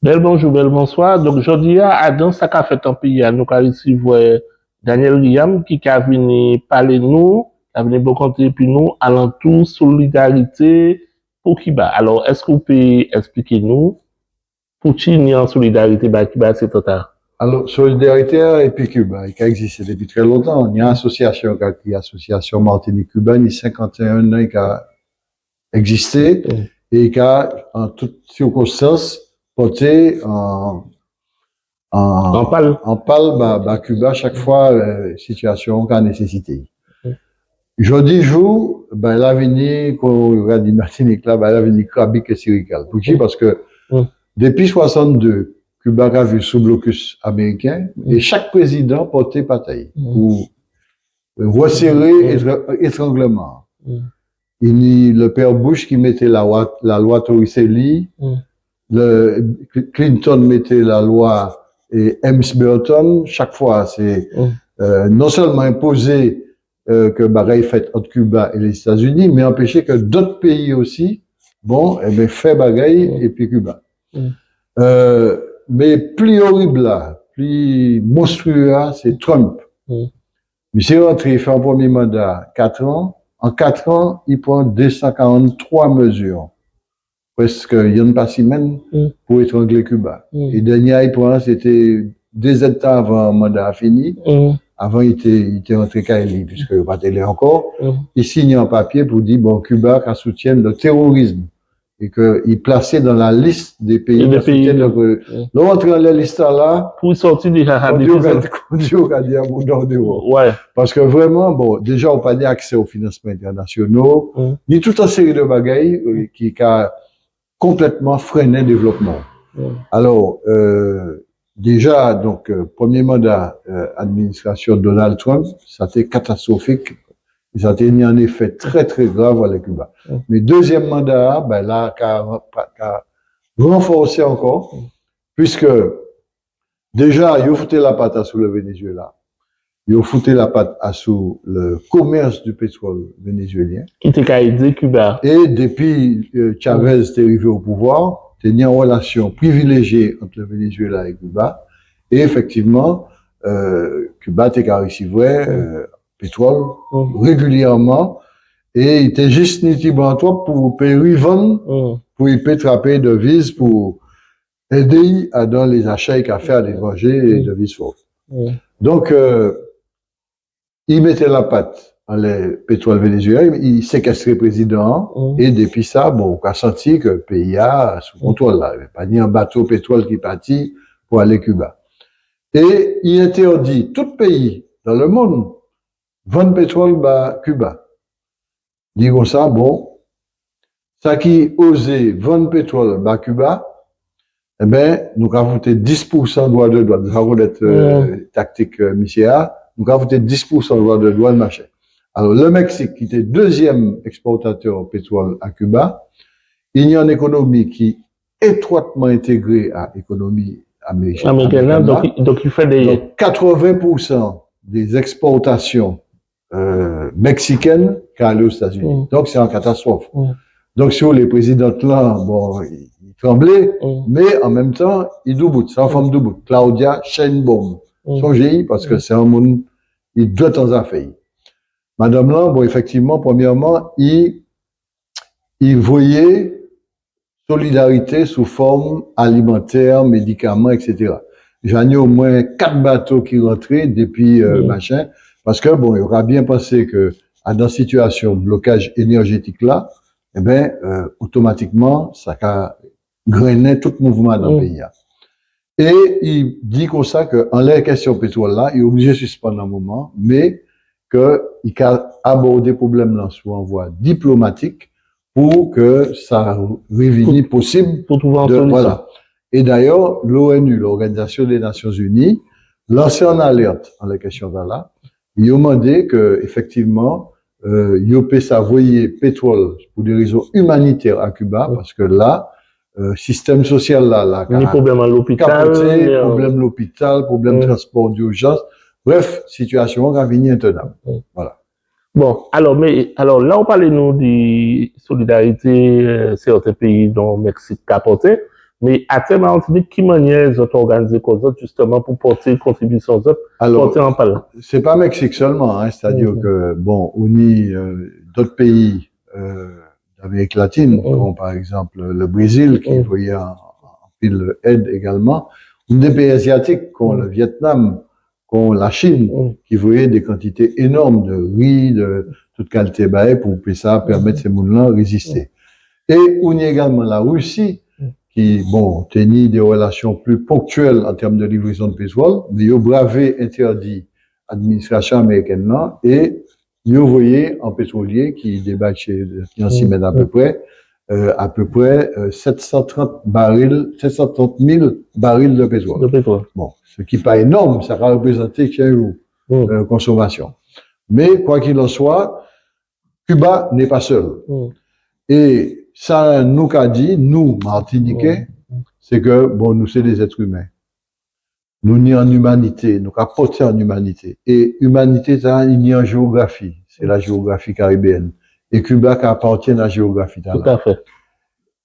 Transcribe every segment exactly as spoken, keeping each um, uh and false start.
Bel bonjou, bel bonswa. Donk, jòdi-a, adan sa ka fet an péyi-a, nou ka risivwè Daniel Guillaume ki ka vini palé nou, ka vini bokanté épi nou alantou solidarité pou Kiba. Alò, es ou pé espliké nou poutji ni an solidarité ba Kiba sé tan-tala? Alò, solidarité-a épi Kiba, i ka ekzisté dépi trè lontan. Ni an asosiasion ka, ki Asosiasion Matinik Kiba, ni senkant é en an i ka ekzisté, é i ka, an tout sirkonstans, pòté an, an, an pal, an pal ba, ba Kiba chak fwa, euh, sitiasion ka nésésité. Jòdi jou, bagay-la vini, kon yo ka di Matinik la, bagay-la vini krabik é sirikal. Poutji? Paske dépi swasann-dé, Kiba ka viv sou blokis amériken, é chak prézidan pòté pa a'y pou réséré étra-, étrangleman. I ni le père Bush ki mété lalwa, lalwa Torricelli, le Cl-, Clinton mété lalwa, é, Helms-Burton, chak fwa sé, euh, non selman enpozé, euh, ke bagay fet ant Kiba é Lézétazini, mé anpéché ke dot péyi osi, bon, ében, fè bagay épi Kiba. Euh, mé pli orib la, pli monstriyé a, sé Trump. Misié rantré, i fè an prèmié manda kat an. An kat an, i pran dé san karanntwa mézi, prèske yonn pa simenn, pou étranglé Kiba. É dènié-a i pran, sé té dé zèdtan avan manda-a fini, avan i té, i té rantré kay li, piske yo pa té lé ankò. I siyen an papié pou di, bon, Kiba ka soutienn le terrorisme. É ke i plasé dan la lis dé péyi ka soutienn. Donk, euh, lè ou antré anlè lis-la, pou i sòti déja, sa difisil. Kon di yo ka di, a bouda déwò. Paske vréman, bon, déja, ou pa ni aksè o finansman entènasional, ni tout an séri de bagay, euh, ki ka konplètman frennen dévlopman. Alò, euh, déja, donk, euh, prèmié manda, euh, administrasion Donald Trump, sa té katastwofik. É sa té ni an éfè trè, trè grav anlè Kiba. Mé dézièm manda-a, ben la, ka, ka ranfòsé ankò, piske déja, yo fouté lapat asou le Vénézuéla. Yo fouté lapat asou le komès di pétwol vénézuélien. Ki té ka édé Kiba. É dépi, euh, Chavez té rivé o pouvwa, té ni an rélasion priviléjié ant le Vénézuéla é Kiba. É éfektivman, euh, Kiba té ka risivwè, euh, pétwol régilièman, é i té jis ni tibwen an twòp pou pé rivann, pou i pé trapé déviz pou édé'y adan lé zacha i ka fè alétranjé, é déviz fò. Donk, euh, i mété lapat anlè pétwol vénézuélien, i sékestré prézidan-an, é dépi sa, bon, ou ka santi ke péyi-a sou kontwol la, pa ni an bato pétwol ki pati pou alé Kiba. É i entèdi tout péyi dan le monn vann pétwol ba Kiba. Di konsa, bon, sa ki ozé vann pétwol ba Kiba, ében, nou ka fouté dis pousan dwa de dwàn. Sa konnet, euh, taktik, euh, misié-a, nou ka fouté dis pousan dwa de dwàn, machin. Alò, le Mexique, ki té dézièm ekspòtatè pétwol a Kiba, i ni an ékonomi ki étwatman entégré a ékonomi amériken-, amériken-la, amériken-la. Donk, donk, i fè dé... Donk, katrèven pousan dé ekspòtasion, euh, meksikèn ka alé Ozetazini. Donk, sé an katastwòf. Donk, si ou lé, prézidan-lan, bon, i, i tranblé, mé an menm tan, i doubout. Sé an fanm doubout. Claudia Sheinbaum. Sonjé'y, paske sé an moun, i dwet an zafè'y. Madanm-lan, bon, éfektivman, prèmièman, i, i voyé solidarité sou fòm alimantè, médikaman, et cetera. Ja ni omwen kat bato ki rantré dépi, euh, machin, paske, bon, yo ka bien pansé ke, a, dan sitiasion blokaj énèjétik la, ében, euh, otomatikman, sa ka grennen tout mouvman dan péyi-a. É i di konsa ke anlè kestion pétwol la, i oblijé sispann an moman, mé ke i ka abòdé pwoblem-lan sou an vwa diplomatik pou ke sa rivini posib pou trouvé an solision. Voilà. É dayè, l'ONU, l'Organisation des Nations Unies, lansé an alèt anlè kestion-tala, yo mandé ke, éfektivman, euh, yo pé sa voyé pétwol pou dé rézon imanitè a Kiba, paske la, euh, sistem sosial la, la, ni pwoblem an lopital, kapoté, ni, euh, pwoblem lopital, pwoblem transpò dirjans. Bref, sitiasion-an ka vini entenab. Voilà. Bon, alò, mé, alò, la ou palé nou di solidarité, euh, sèten péyi, don Meksik ka pòté, Mé atè Matinik, ki manniè zot òganizé kò zot, jisteman, pou pòté kontribision zot, pòté an pa ? Alò, sé pa Mexique seulement, hein, c'est-à-dire que, bon, ou ni, euh, d'autres pays, euh, d'Amérique latine, comme par exemple le Brésil, qui voyait un, un pile aide également, ou des pays asiatiques, comme le Vietnam, kon Lachin, ki voyé dé kantité énòm de ri, de tout kalité bagay pou pé sa pèmet sé moun-lan rézisté. É ou ni égalman Larisi, ki, bon, té ni dé rélasion pli ponktiel an tèm de livrézon de pétwol, mé yo bravé entèdi administrasion amérikèn-lan é yo voyé an pétrolié ki débaché, ki an simenn apéprè, euh, apéprè, euh, sèt san trant baril, sèt san trant mil baril de pétwol. De pétwol. Bon, sé ki pa énòm, sa ka réprézanté ki jou, euh, konsomasion. Mé, quoi qu'il en soit, Cuba n'est pas seul. É sa nou ka di, nou, Matinikè, sé ke, bon, nou sé dé zet imen. Nou ni an imanité, nou ka pòté an imanité. É imanité sa, i ni an jéografi, sé la jéografi karibéyèn. É Cuba ka apatienn a jéografi sa. Tout à fait.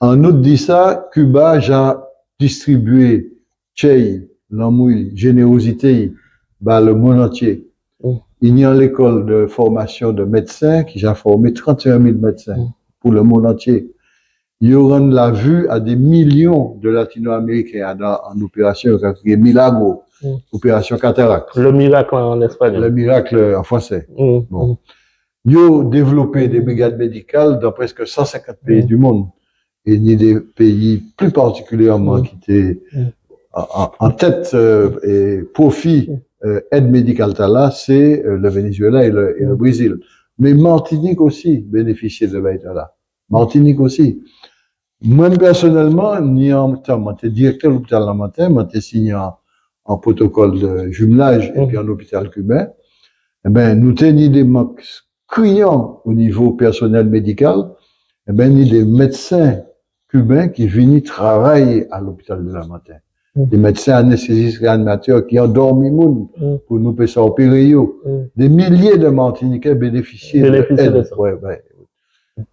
An nou di sa, Cuba ja distribié tjè'y, lanmou'y, jénéwozité ba le monde entier. I ni an lékol de fòmasion de médsen ki ja fòmé trant é en mil médsen pou le monde entier. Yo rann lavi a dé milion de Latino-Américains adan an opérasion yo ka kriyé Milagro, opérasion katarak. Le miracle en espagnol. Le miracle en français. Bon. Yo dévlopé dé brigad médikal dan preske san senkant péyi di mond. É ni dé péyi pli partikilièman ki té an, an, an tet, euh, é pwofi, euh, ed médikal tala, sé, euh, le Venezuela é le, é le Brézil. Mé Matinik osi bénéfisié de bagay tala. Matinik osi. Mwen, pèsonelman, ni an tan, mwen té direktè lopital Lamanten, mwen té siyen an, an protokol de jumelaj épi an lopital kiben. Ében, nou té ni dé mank kriyan o nivo pèsonel médikal. Ében, ni dé médsen kiben ki vini travay a lopital de Lamanten. Dé médsen anestézis réanimatè ki andòmi moun pou nou pé sa opéré yo. Dé milié de Matinikè bénéfisié de ed. Wè, wè.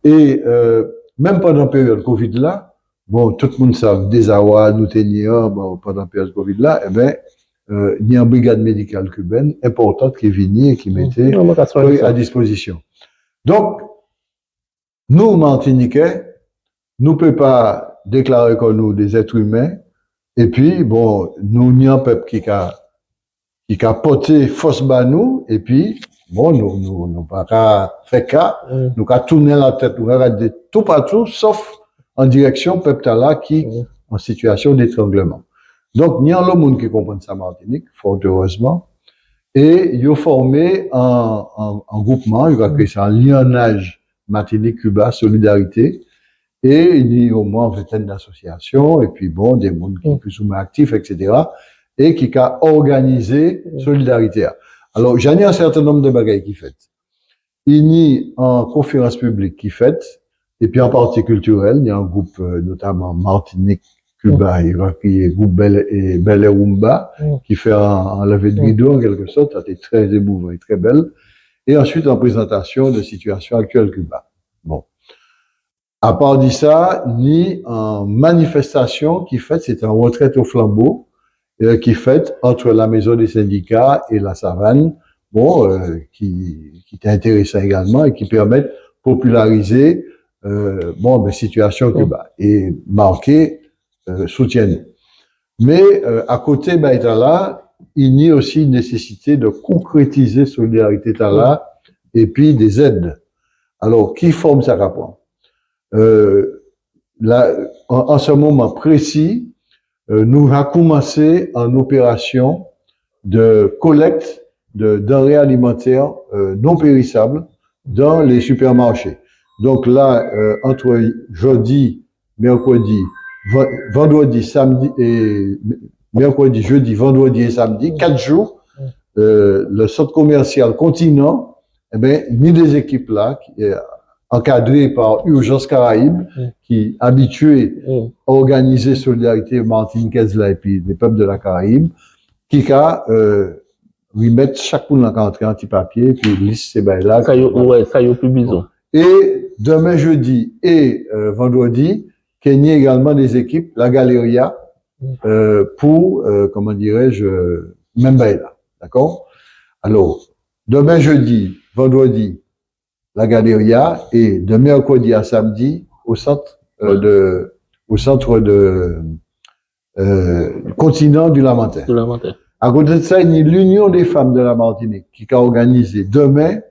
É, euh, menm pandan périod Covid la, bon, tout moun sav dézawa nou té ni an, bon, pandan périod Covid la, ében, euh, ni an brigad médikal kibèn enpòtan ki vini é ki mété a dispozision. Donk, nou, Matinikè, nou pé pa déklaré kò nou dé zet imen, épi, bon, nou ni an pep ki ka ki ka pòté fos ba nou, épi, bon, nou, nou, nou pa ka fè ka, nou ka tounen latet, nou ka gadé toupatou, sof an direksion pep tala ki an sitiasion d'étranglement. Donk, ni anlo moun ki konprann sa Matinik, fort heureusement, é yo fòmé an, an, an groupman, yo ka kriyé sa an liannaj Matinik-Kiba Solidarité, é ni omwen an ventèn d'asosiasion, épi bon, dé moun ki plis ou mwen aktif, et cetera, é ki ka òganizé solidarité-a. Alò, ja ni an sèten nonb de bagay ki fet. I ni an konférans piblik ki fet, épi an pati kiltirel, ni an group, euh, notaman Matinik, Kiba, é ki group Bel, é Bel Air Rumba, ki fè an, an levé de rido, an kelkesot, sa té trè émouvan é trè bel. É answit, an prézantasion de sitiasion aktiel Kiba. Bon. Apa di sa, ni an manifestasion ki fet, sé té an retraite au flambeau, euh, ki fet ant la Maison des Syndicats é La Savane, bon, euh, ki, ki té entérésan égalman é ki pèmet popilarizé, euh, bon, ben, sitiasion Kiba é marké, euh, soutien nou. Mé, euh, akoté bagay tala, i ni osi nésésité de konkrétizé solidarité tala épi dé zed. Alò, ki fòm sa ka pran ? Euh, la, an, an se moman prési, euh, nou va koumansé an opérasion de kolekt de denrées alimentaires, euh, non périssables dans les supermarchés. Donk la, euh, ant jòdi, mèkrédi, ven-, vandrèdi, sanmdi, é mèkrédi, jédi, vandrèdi é sanmdi, kat jou, euh, le sant komèsial Continent, ében, ni dé zékip la, ki, euh, ankadré pa Urgence Caraïbes, ki abitié òganizé solidarité matinikez la épi lé pep de la Karayib, ki ka, euh, rimet chak moun-lan ka antré an ti papié, épi lis sé bagay-la. Sa yo, wè, sa yo pi bizwen. É dèmen jédi é, euh, vandrèdi, ké ni égalman dé zékip, la Galeria, euh, pou, euh, koman diré-je, euh, menm bagay-la. Dakò ? Alò, dèmen jédi, vandrèdi, la Galeria, é dè mèkrédi a samdi, o sant, euh, dè, o sant dè, euh, Continent du Lamentin. Du Lamentin. Akoté dè sa, ni l'Union des Femmes de la Martinique ki ka òganizé dèmen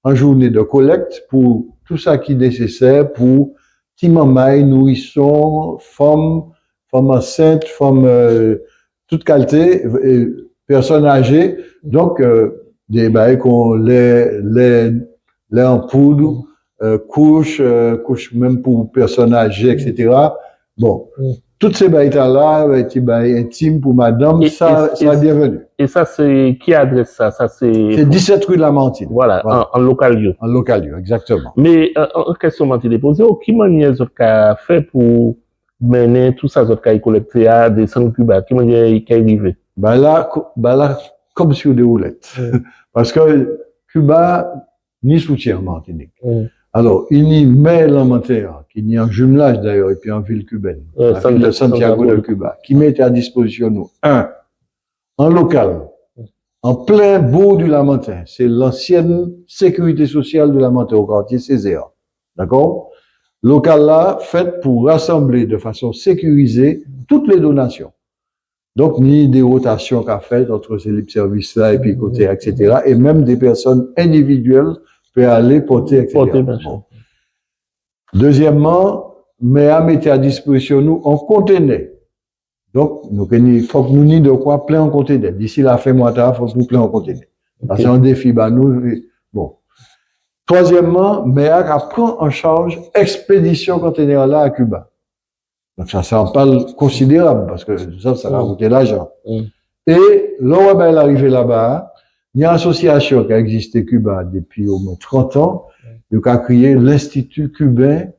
an jouné dè kolèk pou tout sa ki nésésè pou ti manmay, nourison, fanm, fanm ansent, fanm, euh, tout kalté, euh, pèsonn ajé. Donk, euh, dé bagay kon lè, lè, lè an poud, euh, kouch, euh, kouch menm pou pèsonn ajé, et cetera. Bon, tout sé bagay-tala, euh, ti bagay entim pou madanm, sa, sa bienvenu. É sa, sé ki adrès sa ? Sa sé... Sé disèt ri Lamartine. Voilà, an, an lokal yo. An lokal yo, egzaktèman. Mé, euh, an, an kèsion man té lé pozé'w, ki manniè zot ka fè pou mennen tout sa zot ka kolèkté a désann Kiba ? Ki manniè i ka rivé ? Ba la, ko-, ba la, kòm si dé woulèt. Paskè Kiba, ni soutien an Matinik. Alò, i ni mè Lamanten, ki ni an jimlaj dayè, épi an vil kibèn, la vil de Santiago de Cuba, ki mété a dispozision nou, un, an lokal, an plen boug di Lamanten, sé lansièn sékirité sosial di Lamanten, o katié Césaire. Dakò ? Lokal-la fet pou rasanblé de fason sékirizé tout lé donasion. Donk, ni dé rotasion ka fet ant sé lib sèvis-la épi koté, et cetera. É menm dé pèsonn endividièl pé alé pòté, et cetera. Pòté, bien sûr. Bon. Dézièmman, mè-a mété a dispozision nou an konténè. Donk, nou ké ni, fok nou ni de kwa plen an konténè. Disi lafen mwa-tala, fok nou plen an konténè. Sa sé an défi ba nou. Bon. Twazièmman, mè-a ka pran an chaj ekspédision konténè-la a Kiba. Donk sa, sé an pal konsidérab, paskè sa, sa ka kouté lajan. É lè ou wè bagay-la rivé laba, ni an asosiasion ki ka ekzisté Kiba dépi omwen trant an, yo ka kriyé l'Institut Cubain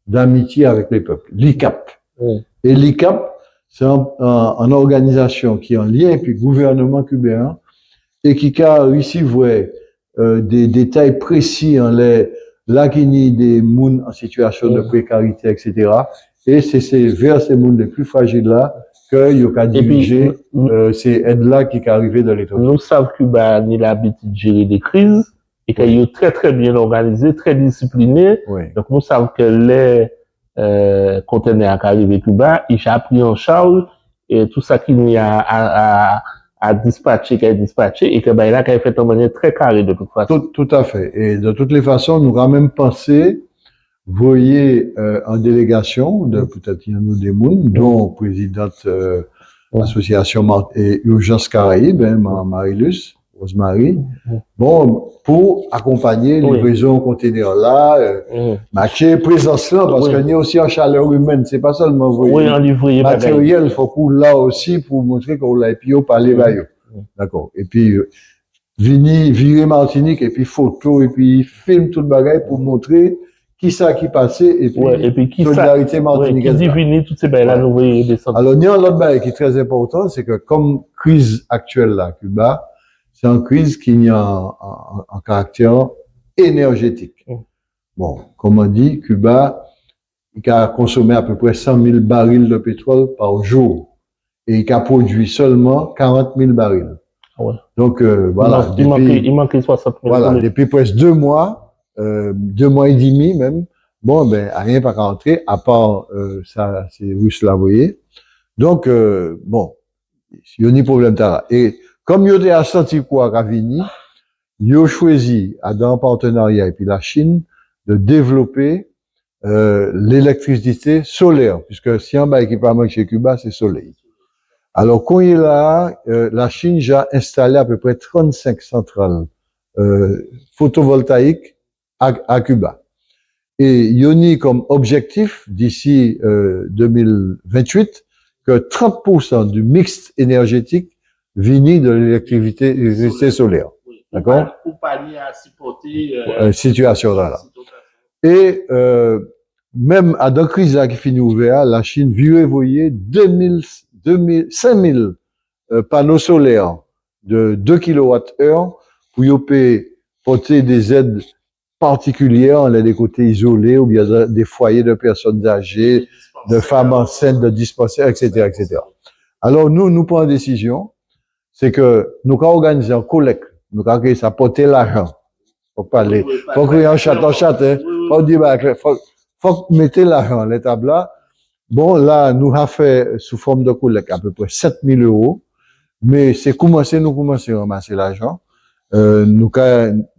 d'Amitié avec les Peuples, l'ICAP. É l'ICAP, sé an, an, an òganizasion ki an lien épi gouvènman kibéen-an, é ki ka risivwè euh, dé détay prési anlè la ki ni dé moun an sitiasion de prékarité, et cetera. É sé, sé vè sé moun lé pli frajil la ke yo ka dirijé, euh, sé èd-la ki ka rivé di létranjé. Nou sav Kiba ni labitid jéré dé kriz, é ke yo trè, trè bien òganizé, trè disipliné. Donk, nou sav ke lè euh, konténè-a ka rivé Kiba, i ja pri an chaj, é tout sa ki ni a, a, a, a dispatché, ka dispatché, é ke bagay-la ka fet an manniè trè karé de tout fason. Tout, tout à fait. É de toutes les façons, nou ka menm pansé voyé, euh, an délégasion de, pétet, ni dé moun, don prézidant, euh, asosiasion Mar-, é Urgence Caraïbes, hein, Ma-, Marie-Luce, Rosemary. Bon, pou akonpagné livrézon konténè-la, euh, matjé prézans-la, paskè ni osi an chalè imèn, sé pa selman voyé matériel, fok ou la osi pou montré ke ou la, épi yo palé ba yo. Dakò. Épi, euh, vini, viré Matinik, épi foto, épi film, tout bagay pou montré kisa ki pasé, épi solidarité matinikez-la. Ki divini tout sé bagay-la nou voyé désann. Alò, ni an lot bagay ki trè enpòtan, sé ke kom kriz aktièl-la, Kiba, sé an kriz ki ni an, an, an karaktè énèjétik. Bon, koman di, Kiba, i ka konsomé apéprè san mil baril de pétwol pa jou. É i ka prodwi selman karant mil baril. Donk, euh, voilà, i manké, i manké swasant mil. Voilà, dépi preske dé mwa, euh, dé mwa é dimi menm, bon, ben, ayen pa ka antré, apa, euh, sa sé Ris-la voyé. Donk, euh, bon, yo ni pwoblem-tala. É kom yo té ja santi kou-a ka vini, yo chwazi, adan partenarya épi Lachin, de dévlopé euh, lélektrisité solè, piske si an bagay ki pa manké Kiba, sé soley. Alò, kounyé-la, euh, Lachin ja enstalé apéprè trannsenk santral, euh, fotovoltayik a, a Kiba. É yo ni kom objektif, disi, euh, dé mil ventuit, ke trant pou san di miks énèjétik vini de lélektrisité, élektrisité solè. Dakò ? Pou pa, pou pa ni a sipòté, euh, sitiasion-la. É, euh, menm adan kriz-la ki fini ouvè a, Lachin viré voyé dé mil, dé mil, senk mil, euh, pano solè de dé kilowat-è pou yo pé pòté dé zèd partikiliè, anlè dé koté izolé oubien dé, dé fwayé de pèsonn ajé, de fanm ansent, de dispansè, et cetera, et cetera. Alò, nou, nou pran désizion, sé ke nou ka òganizé an kolèk, nou ka kriyé sa, pòté lajan. Fok palé, fok kriyé an chat, an chat, en. Fok di, ba, fok, fok mété lajan lè tab-la. Bon, la, nou ka fè sou fòm de kolèk apéprè sèt mil éwo, mé sé koumansé, nou koumansé ranmasé lajan. Euh, nou ka,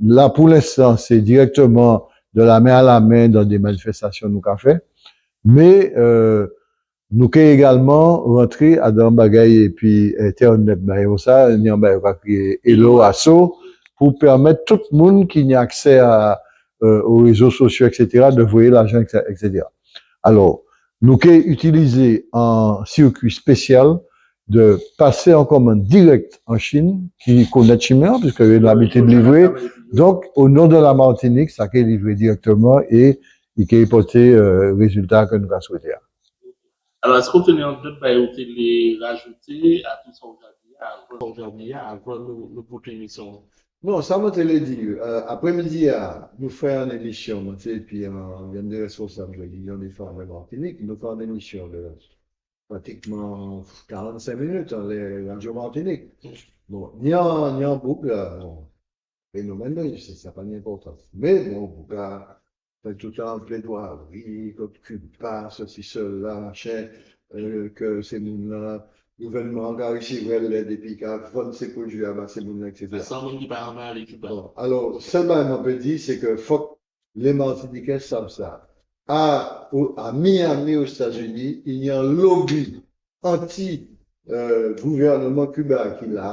la, pou lenstan, sé dirèkteman de la main à la main dan dé manifestasion nou ka fè. Mé, euh, nou ké égalman rantré adan bagay épi entènet, bagay kon sa, ni an bagay yo ka kriyé Hello Asso, pou pèmet tout moun ki ni aksè a, euh, o rézo sosio, et cetera, de voyé lajan, et cetera. Alò, nou ké itilizé an sirkui spésial de pasé an komann dirèk an Chin, ki konnet chimen-an, piske yo ni labitid livré. Donk, o non de la Matinik, sa ké livré dirèkteman é i ké pòté, euh, rézilta ke nou ka swété a. Alò, es ou té ni an dot bagay ou té lé rajouté a tout sa ou ja di a, avan, sa ou ja di a, avan nou, nou bout émision-an? Non, sa mwen té lé di, euh, apré-midi-a, nou fè an émision, mwen, épi, euh, yonn dé responsab de l'Union des femmes de Martinique, nou fè an émision de pratikman karannsenk minit, anlè Radio Martinique. Bon, ni an, ni an boug, la, bon, fénomèn, wi, sé, sa pa ni enpòtans. Mé bon, boug-la fè tout an plédwari kont Kiba, sesi, sela, machin, euh, ke sé moun-lan, gouvènman-an ka risivwè lèd épi ka vann sé pwodui-a ba sé moun-lan, et cetera. San moun ki pa janmen alé Kiba. Bon, alò, sel bagay mwen pé di, sé ke fok lé Matinitjé sav sa. A, o, a Miami, o Étazini, i ni an lobi anti, euh, gouvènman Kiba ki la,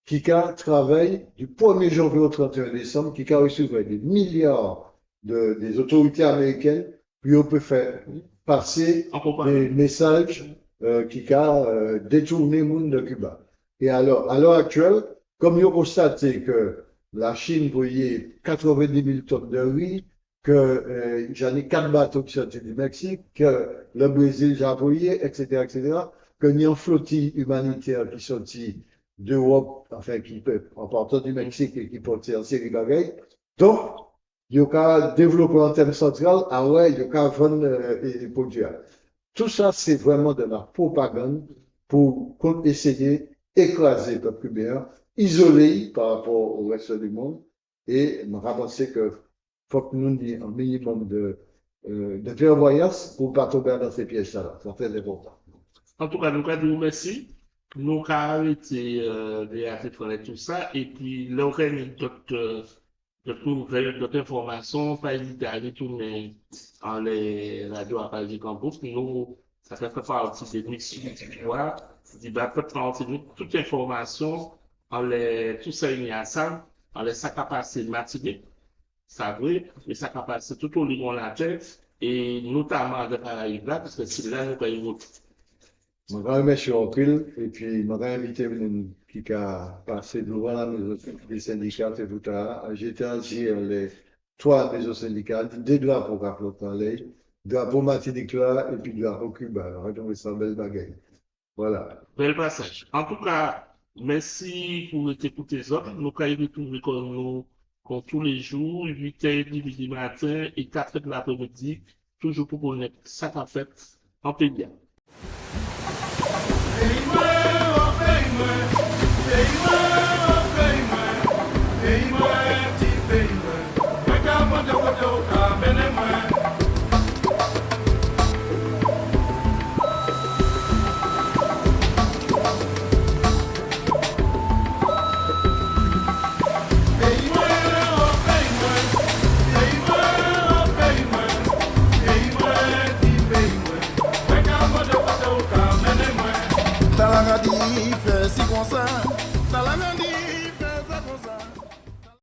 ki ka travay di prèmié janvié o trant é en désanm, ki ka risivwè dé miliar de, dé otorité amériken pou yo pé fè pasé dé mésaj, euh, ki ka, euh, détouné moun de Kiba. É alò, a lè aktiel, kom yo konstaté ke Lachin voyé katrèvendis mil tonn de ri, ke, euh, ja ni kat bato ki sòti di Meksik, ke le Brézil ja voyé, et cetera, et cetera, ke ni an flotiy imanitè ki sòti d'Ewop, anfen, ki pé, an partan di Meksik é ki pòté an séri bagay. Donk, yo ka dévlopé an tèm santral, a wè, yo ka vann, euh, é, é pwodui-a. Tout sa, sé vréman de la pwopagann pou kon éséyé ékrazé pep kibéyen, izolé pa rapò o rès di monn, é mwen ka pansé ke fok nou ni an minimòm de, euh, de klèvwayans pou pa tonbé adan sé piej-sala. Sa trè enpòtan. Antouka, nou ka di'w mèsi. Nou ka arété, euh, dé até pran tout sa. Épi, lè ou ka ni dot, euh, dot nouvel, dot enfòmasion, pa ézité a ritounen anlè radio a, pa di Gran Bouk. Nou, sa ka fè pati dé mision ki pou a, di ba pep Matinik tout enfòmasion anlè tout sa i ni a sav, anlè sa ka pasé Matinik, sa vré, mé sa ka pasé tout oliwon latè, é notaman adan Karayib-la, paske sé la nou ka évolué. Mwen ka rimèsié'w anpil, épi mwen ka envité moun ki ka pasé douvan la mézon dé sendika, sé pou ta, jété an zié anlè twa mézon sendika, dé drapo ka floté anlè'y, drapo Matinik la, épi drapo Kiba la. Mwen ka twouvé sa bel bagay. Vwala. Bel pasaj. Antouka, mèsi pou rété kouté zot. Nou kay rétwouvé kò nou kon tou lé jou, uitè édmi di maten é katrè di laprémidi, toujou pou konnèt sa ka fet an péyi-a. Péyi mwen, o péyi mwen,